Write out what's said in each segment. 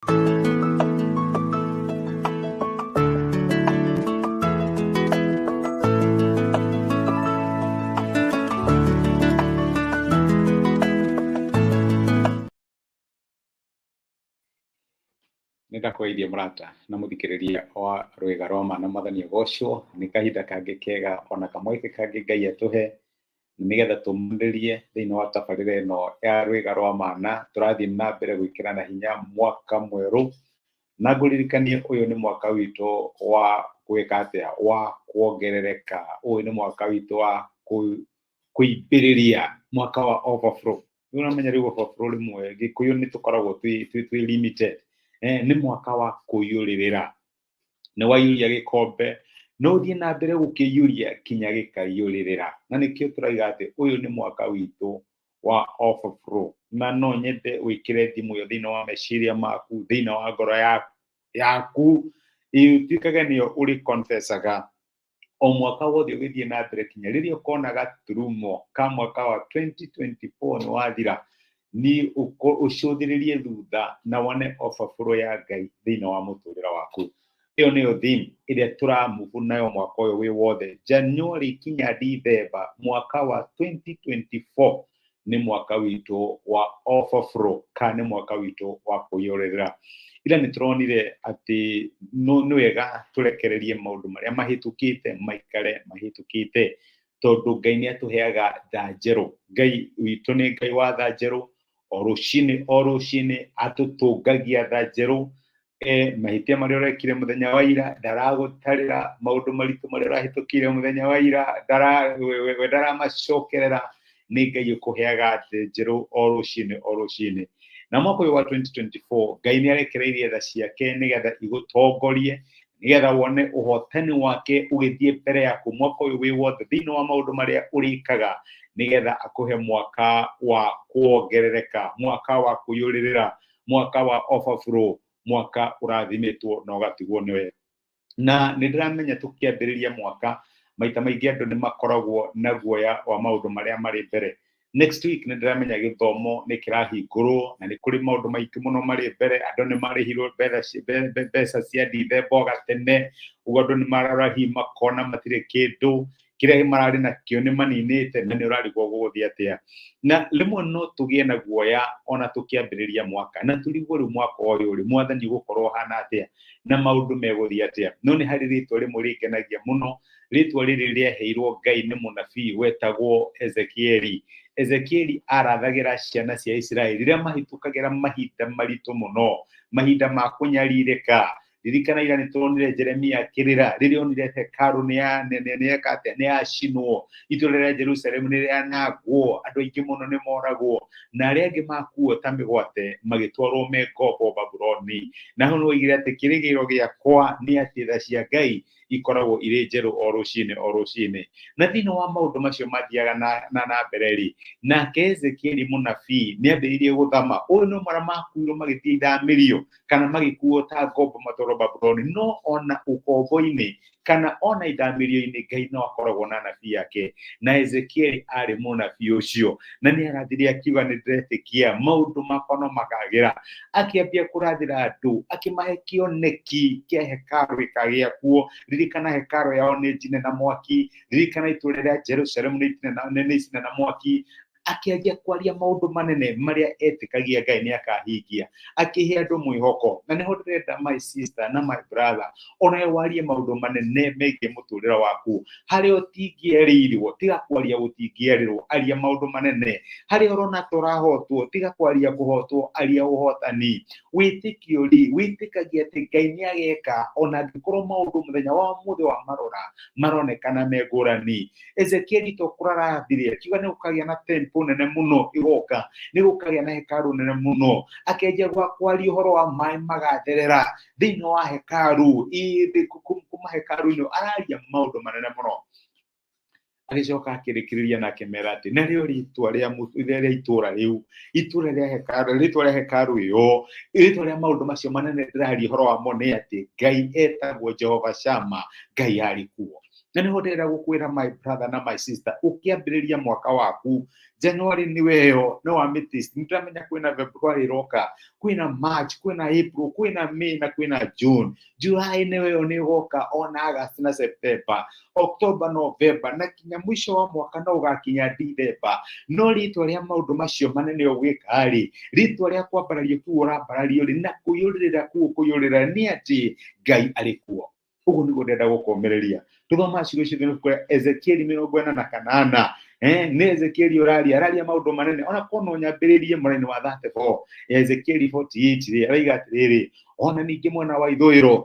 Nĩ ndakũgeithia mũrata na mũthikĩrĩria wa rwĩga rwa ma na mwathani agocwo nĩ kahinda kangĩ kega ona kamweke kangĩ Ngai atũhe nĩgetha tũmũrĩrie thĩinĩ wa tabarĩra ĩno ya rwĩga rwa mana. Tũrathiĩ na mbere gwĩkĩrana hinya mwaka mwerũ, na ngũririkanie ũyũ nĩ mwaka witũ wa gwĩka atĩa, wa kuongerereka. Ũyũ nĩ mwaka witũ wa kũimbĩrĩria, mwaka wa overflow. Nĩ ũramenya rĩu overflow rĩmwe Gĩkũyũ nĩ tũkoragwo twĩ limited. Nĩ mwaka wa kũiyũrĩrĩra. Nĩ waiyũria gĩkombe, no ũthiĩ na mbere gũkĩiyũria kinya gĩkaiyũrĩrĩra. Na nĩkĩo tũrauga atĩ ũyũ nĩ mwaka witũ wa overflow. Na no nyende wĩkĩre thimũ ĩyo thĩinĩ wa meciria maku, thĩinĩ wa ngoro yaku, ĩtuĩkage nĩyo ũrĩ confessaga o mwaka wothe ũgĩthiĩ na mbere kinya rĩrĩa ũkona gaturumo ka mwaka wa 2024 nĩ wathira, ni ũcũthĩrĩrie thutha na wone overflow ya Ngai thĩinĩ wa mũtũrĩre waku. Ĩyo nĩyo theme ĩrĩa tũramove nayo mwaka ũyũ wĩ wothe, January kinya December mwaka wa 2024 nĩ mwaka witũ wa overflow kana nĩ mwaka witũ wa kũiyũrĩrĩra. Ira nĩ tũronire atĩ nĩ wega tũrekererie maũndũ marĩa mahĩtũkĩte maikare mahĩtũkĩte, tondũ Ngai nĩ atũheaga tha njerũ. Ngai witũ nĩ Ngai wa tha njerũ, o rũcinĩ o rũcinĩ atũtũngagia tha njerũ. Mahĩtia marĩa ũrekire mũthenya wa ira ndaragũtarĩra, maũndũ maritũ marĩa ũrahĩtũkĩire mũthenya wa ira we ndaramacokerera. Nĩ Ngai ũkũheaga thĩ njerũ o rũcinĩ o rũcinĩ. Na mwaka ũyũ wa 2024 Ngai nĩ arekereirie tha ciake nĩgetha igũtongorie, nĩgetha wone ũhotani wake ũgĩthiĩ mbere yaku mwaka ũyũ wĩ wothe thĩinĩ wa maũndũ marĩa ũrĩkaga, nĩgetha akũhe mwaka wa kuongerereka, mwaka wa kũiyũrĩrĩra, mwaka wa overflow, mwaka ũrathimĩtwo na ũgatigwo nĩwe. Na nĩ ndĩramenya tũkĩambĩrĩria mwaka maita maingĩ andũ nĩ makoragwo na guoya wa maũndũ marĩa marĩ mbere. Next week nĩ ndĩramenya gĩthomo nĩ kĩrahingũrwo na nĩ kũrĩ maũndũ maingĩ mũno marĩ mbere. Andũ nĩ marĩhirwo mbeca cia Dithemba o gatene, ũguo andũ nĩ marora hihi makona matirĩ kĩndũ kĩrĩa mararĩ nakĩo nĩ maninĩte, na nĩ ũrarigwo gũgũthiĩ atĩa. Na rĩmwe no tũgĩe na guoya ona tũkĩambĩrĩria mwaka, na tũrigwo rĩu mwaka ũyũ rĩ, mwathani ũgũkorwo ũhana atĩa na maũndũ megũthiĩ atĩa. No nĩ harĩ rĩtwa rĩmwe rĩngenagia mũno, rĩtwa rĩrĩ rĩaheirwo Ngai nĩ mũnabii wetagwo Ezekieli. Ezekieli arathagĩra ciana cia Isiraeli rĩrĩa mahĩtũkagĩra mahinda maritũ mũno, mahinda ma kũnyarirĩka. Ririkana ira nĩ turonire Jeremia akĩrĩra rĩrĩa onire hekarũ nĩ yeka atĩa, nĩ yacinwo, itũũra rĩa Jerusalemu nĩ rĩanangwo, andũ aingĩ mũno nĩ moragwo, na arĩa angĩ makuo ta mĩgwate magĩtwarwo me ngombo Babuloni. Na hau nĩ oigire atĩ kĩrĩgĩrĩro gĩakwa nĩ atĩ tha cia Ngai ikoragwo irĩ njerũ o rũcinĩ o rũcinĩ. Na thĩinĩ wa maũndũ macio mathiaga na mbere rĩ, nake Ezekieli mũnabii nĩ ambĩrĩirie gũthama. Ũyũ nĩ ũmwe arĩa makuirwo magĩthiĩ ithamĩrio kana magĩkuo ta ngombo matwarwo Babuloni. No ona ũkombo-inĩ kana ona ithamĩrio-inĩ Ngai no akoragwo na anabii ake, na Ezekieli arĩ mũnabii ũcio, na nĩ arathire akiuga nĩ ndĩretĩkia maũndũ makwa no makagĩra. Akĩambia kũrathĩra andũ, akĩmahe kĩoneki kĩa hekarũ gĩkagĩa kuo. Ririkana hekarũ yao nĩ njine na mwaki, ririkana itũũra rĩa Jerusalemu nĩ icine na mwaki. Akĩanjia kwaria maũndũ manene marĩa etĩkagia Ngai nĩ akahingia, akĩhe andũ mwĩhoko. Na nĩho ndĩrenda my sister na my brother, onawe warie maũndũ manene megiĩ mũtũrĩre waku. Harĩa ũtingĩerĩirwo, tiga kwaria gũtingĩerĩrwo, aria maũndũ manene. Harĩa ũrona tũrahotwo, tiga kwaria kũhotwo, aria ũhotani. Wĩtĩkio rĩ, wĩtĩkagia atĩ Ngai nĩ ageka ona angĩkorwo maũndũ mũthenya wa ũmũthĩ wa marora maronekana me ngũrani. Ezekieli to kũrarathire akiuga nĩ gũkagĩa na temple nene mũno ĩgoka, nĩ gũkagĩa na hekarũ nene mũno. Akĩanjia kwaria ũhoro wa maĩ magatherera thĩinĩ wa hekarũ, kuma hekarũ-inĩ araria maũndũ manene mũno. Agĩcoka akĩrĩkĩrĩria na akĩmera atĩ narĩo rĩtwa rĩa itũũra rĩu, itũũra rĩa hekarũ, rĩtwa rĩa hekarũ ĩyo, rĩtwa rĩa maũndũ macio manene ndĩraria ũhoro wamo nĩ atĩ Ngai etagwo Jehova Shama, Ngai arĩ kuo. Na nĩho ndĩrenda gũkwĩra my brother na my sister, ũkĩambĩrĩria mwaka waku January nĩ weyo nĩ wa mĩtĩ, nĩ ndĩramenya kwĩna February ĩroka, kwĩna March, kwĩna April, kwĩna May na kwĩna June. July nĩ weyo nĩ ĩgoka, ona August na September, October, November na kinya mũico wa mwaka no ũgakinya December. No rĩtwa rĩa maũndũ macio manene ũgwĩka rĩ, rĩtwa rĩa kwambarario kũu ũrambarario rĩ, na kũiyũrĩrĩra kũu ũkũiyũrĩrĩra nĩ atĩ Ngai arĩ kuo. Ũguo nĩguo ndĩrenda gũkũmĩrĩria. Tũthomaga ciugo icio thĩinĩ wa ibuku rĩa Ezekieli 48. Nĩ Ezekieli ũraria, araria maũndũ manene. Ona korwo no nyambĩrĩrie mũraini wa 34 ya Ezekieli 48 rĩ, araiga atĩrĩrĩ, ona ningĩ mwena wa ithũĩro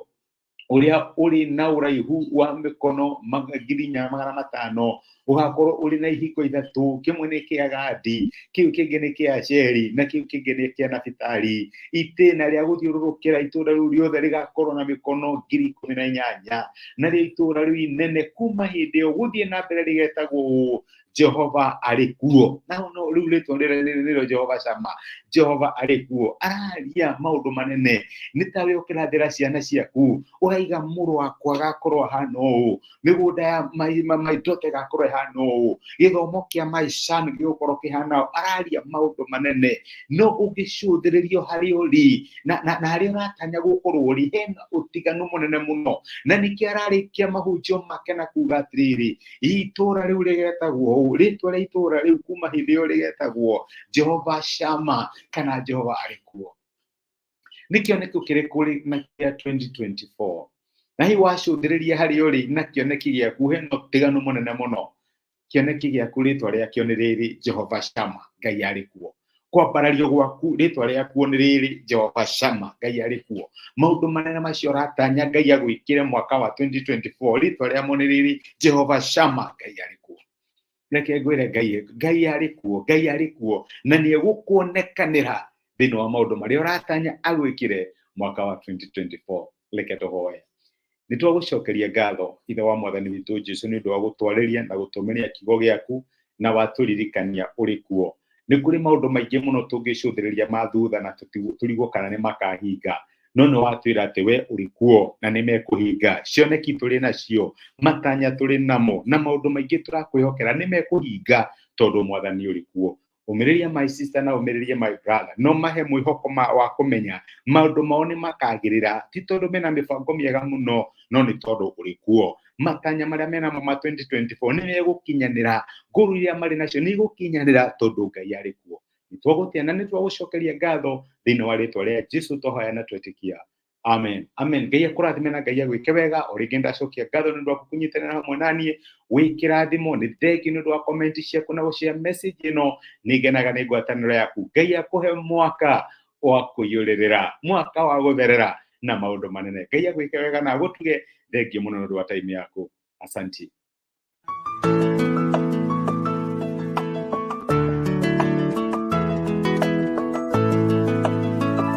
ũrĩa ũrĩ na ũraihu wa mĩkono 4,500 ũgakorwo ũrĩ na ihingo ithatũ, kĩmwe nĩ kĩa Gadi, kĩu kĩngĩ nĩ kĩa Asheri, na kĩu kĩngĩ nĩ kĩa Nafitali. Itĩna rĩa gũthiũrũrũkĩra itũũra rĩu rĩothe rĩgakorwo na mĩkono 18,000, narĩo itũũra rĩu inene kuma hĩndĩ ĩyo gũthiĩ na mbere rĩgetagwo ũũ, Jehova arĩ kuo. Na no rĩu rĩtwa nĩrĩo Jehova Shama, Jehova arĩ kuo. Araria maũndũ manene, nĩ tawe ũkĩrathĩra ciana ciaku, ũraiga mũrũ wakwa agakorwo ahana ũũ, mĩgũnda ya my daughter ĩgakorwo ĩhana ũũ, gĩthomo kĩa my son gĩgũkorwo kĩhana ũũ. Araria maũndũ manene, no ũngĩcũthĩrĩrio harĩa ũrĩ na harĩa ũratanya gũkorwo ũrĩ, hena ũtiganu mũnene mũno. Na nĩkĩo ararĩkia mahunjio make na kuga atĩrĩrĩ, itũũra rĩu rĩgetagwo ũũ, rĩtwa rĩa itũũra rĩu kuma hĩndĩ ĩyo rĩgetagwo Jehova Shama, kana Jehova arĩ kuo. Nĩ kĩoneki kĩrĩkũ ũrĩ na kĩa 2024? Na hihi wacũthĩrĩria harĩa ũrĩ na kĩoneki gĩaku hena ũtiganu mũnene mũno. Kĩoneki gĩaku rĩtwa rĩakĩo nĩ rĩrĩ, Jehova Shama, Ngai arĩ kuo. Kwambarario gwaku rĩtwa rĩakuo nĩ rĩrĩ, Jehova Shama, Ngai arĩ kuo. Maũndũ manene macio ũratanya Ngai agwĩkĩre mwaka wa 2024, rĩtwa rĩamo nĩ rĩrĩ, Jehova Shama, Ngai arĩ kuo. Reke ngwĩre Ngai, Ngai arĩ kuo, Ngai arĩ kuo, na nĩ egũkuonekanĩra thĩinĩ wa maũndũ marĩa ũratanya agwĩkĩre mwaka wa 2024. Reke tũhoe. Nĩ twagũcokeria ngatho Ithe wa Mwathani witũ Jesu nĩ ũndũ wa gũtwarĩria na gũtũmĩria kiugo gĩaku na watũririkania ũrĩ kuo. Nĩ kũrĩ maũndũ maingĩ mũno tũngĩcũthĩrĩria ma thutha na tũrigwo kana nĩ makahinga, no nĩ watwĩra atĩ we ũrĩ kuo na nĩ mekũhinga. Cioneki tũrĩ nacio, matanya tũrĩ namo, na maũndũ maingĩ tũrakwĩhokera nĩ mekũhinga tondũ Mwathani ũrĩ kuo. Ũmĩrĩria my sister na ũmĩrĩrie my brother, no mahe mwĩhoko wa kũmenya maũndũ mao nĩ makagĩrĩra, ti tondũ mena mĩbango mĩega mũno, no nĩ tondũ ũrĩ kuo. Matanya marĩa menamo ma 2024 nĩ megũkinyanĩra, ngũrũ iria marĩ nacio nĩ igũkinyanĩra tondũ Ngai arĩ kuo. Nĩ twagũtĩa na nĩ twagũcokeria ngatho thĩinĩ wa rĩtwa rĩa Jesu twahoya na twetĩkia. Amen. Amen. Ngai akũrathime na Ngai agwĩke wega. O rĩngĩ ndacokia ngatho nĩ ũndũ wa kũnyitanĩra hamwe na niĩ. Wĩ kĩrathimo, nĩ thengiũ nĩ ũndũ wa comment ciaku na gũshare message ĩno. Nĩ ngenaga nĩ ngwatanĩro yaku. Ngai akũhe mwaka wa kũiyũrĩrĩra, mwaka wa gũtherera na maũndũ manene. Ngai agwĩke wega na agũtuge. Thengiũ mũno nĩ ũndũ wa time yaku. Asanti.